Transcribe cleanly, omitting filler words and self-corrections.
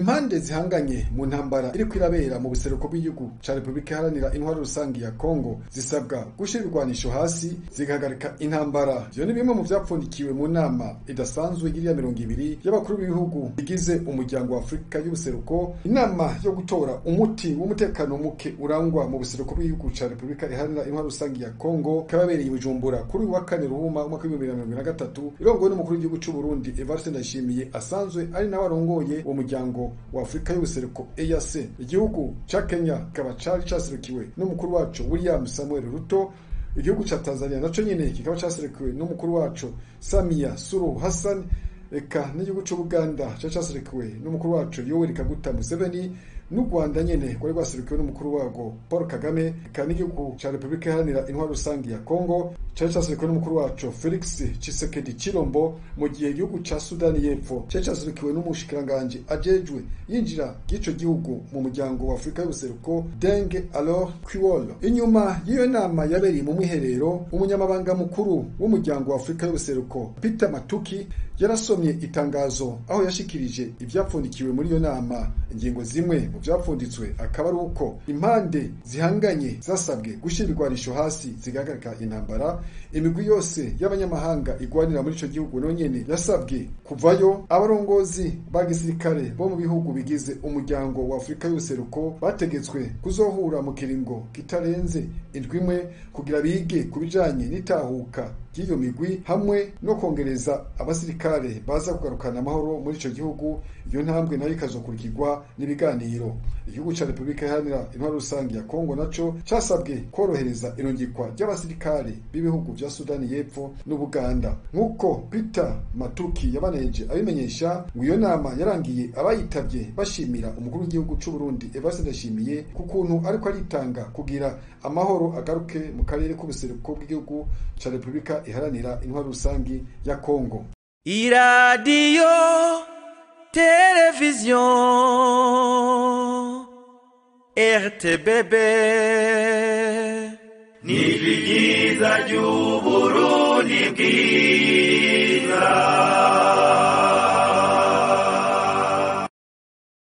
Impande zihanganye mu ntambara iriko irabera mu buseruko bw'igihugu ca Repubulika Iharanira Intwaro Rusangi ya Kongo zisabwa gushira ibigwanisho hasi zigahagarika intambara. Ivyo ni bimwe mu vyapfundikiwe mu nama idasanzwe iriya 20 y'abakuru b'ibihugu bigize umuryango wa Afrika y'ubuseruko, inama yo gutora umuti w'umutekano muke urangwa mu buseruko bw'igihugu ca Repubulika Iharanira Intwaro Rusangi ya Kongo, kababereye i Bujumbura kuri uyu wa kane Ruhuma umwaka w'2023, irongowe n'umukuru w'igihugu c'u Burundi Evariste Ndayishimiye, asanzwe ari nawe arongoye uwo muryango wa Afrika y'ubuseruko EAC. Igihugu ca Kenya kikaba cari caserukiwe n'umukuru waco William Samuel Ruto. Igihugu ca Tanzania naco nyene kikaba caserukiwe n'umukuru waco Samia Suluhu Hassan. Eka n'igihugu c'Ubuganda cari caserukiwe n'umukuru waco Yoweri Kaguta Museveni, n'u Rwanda nyene rwari rwaserukiwe n'umukuru warwo Paul Kagame. Eka n'igihugu ca Repubulika Iharanira Intwaro Rusangi ya Kongo cari caserukiwe n'umukuru waco Felix Tshisekedi Chilombo, mu gihe igihugu ca Sudani y'Epfo cari caserukiwe n'umushikiranganji ajejwe yinjira ry'ico gihugu mu muryango wa Afrika y'ubuseruko Deng Alor Kuol. Inyuma y'iyo nama yabereye mu mwiherero, umunyamabanga mukuru w'umuryango wa Afrika y'ubuseruko Peter Matuki yarasomye itangazo aho yashikirije ivyapfundikiwe muri iyo nama. Ingingo zimwe mu vyapfunditswe akaba ari uko impande zihanganye zasabwe gushira ibigwanisho hasi zigahagarika intambara, imigwi yose y'abanyamahanga igwanira muri ico gihugu nayo nyene yasabwe kuvayo, abarongozi ba gisirikare bo mu bihugu bigize umuryango wa Afrika y'ubuseruko bategetswe kuzohura mu kiringo kitarenze indwi imwe kugira bige ku bijanye n'itahuka ry'iyo migwi hamwe no kongereza abasirikare baza kugarukana amahoro muri ico gihugu. Iyo ntambwe nayo ikazokurikirwa n'ibiganiro. Igihugu ca Repubulika Iharanira Intwaro Rusangi ya Kongo naco casabwe korohereza irungikwa ry'abasirikare b'ibihugu vya Sudani y'Epfo n'Ubuganda. Nk'uko Peter Matuki yabaneje abimenyesha, ngo iyo nama yarangiye abayitavye bashimira umukuru w'igihugu c'u Burundi Evariste Ndayishimiye ku kuntu ariko aritanga kugira amahoro agaruke mu karere k'ubuseruko bw'igihugu ca Repubulika Iharanira Intwaro Rusangi ya Kongo. Iradiyo televiziyo RTBB ni ryiza ry'Uburundi bwiza.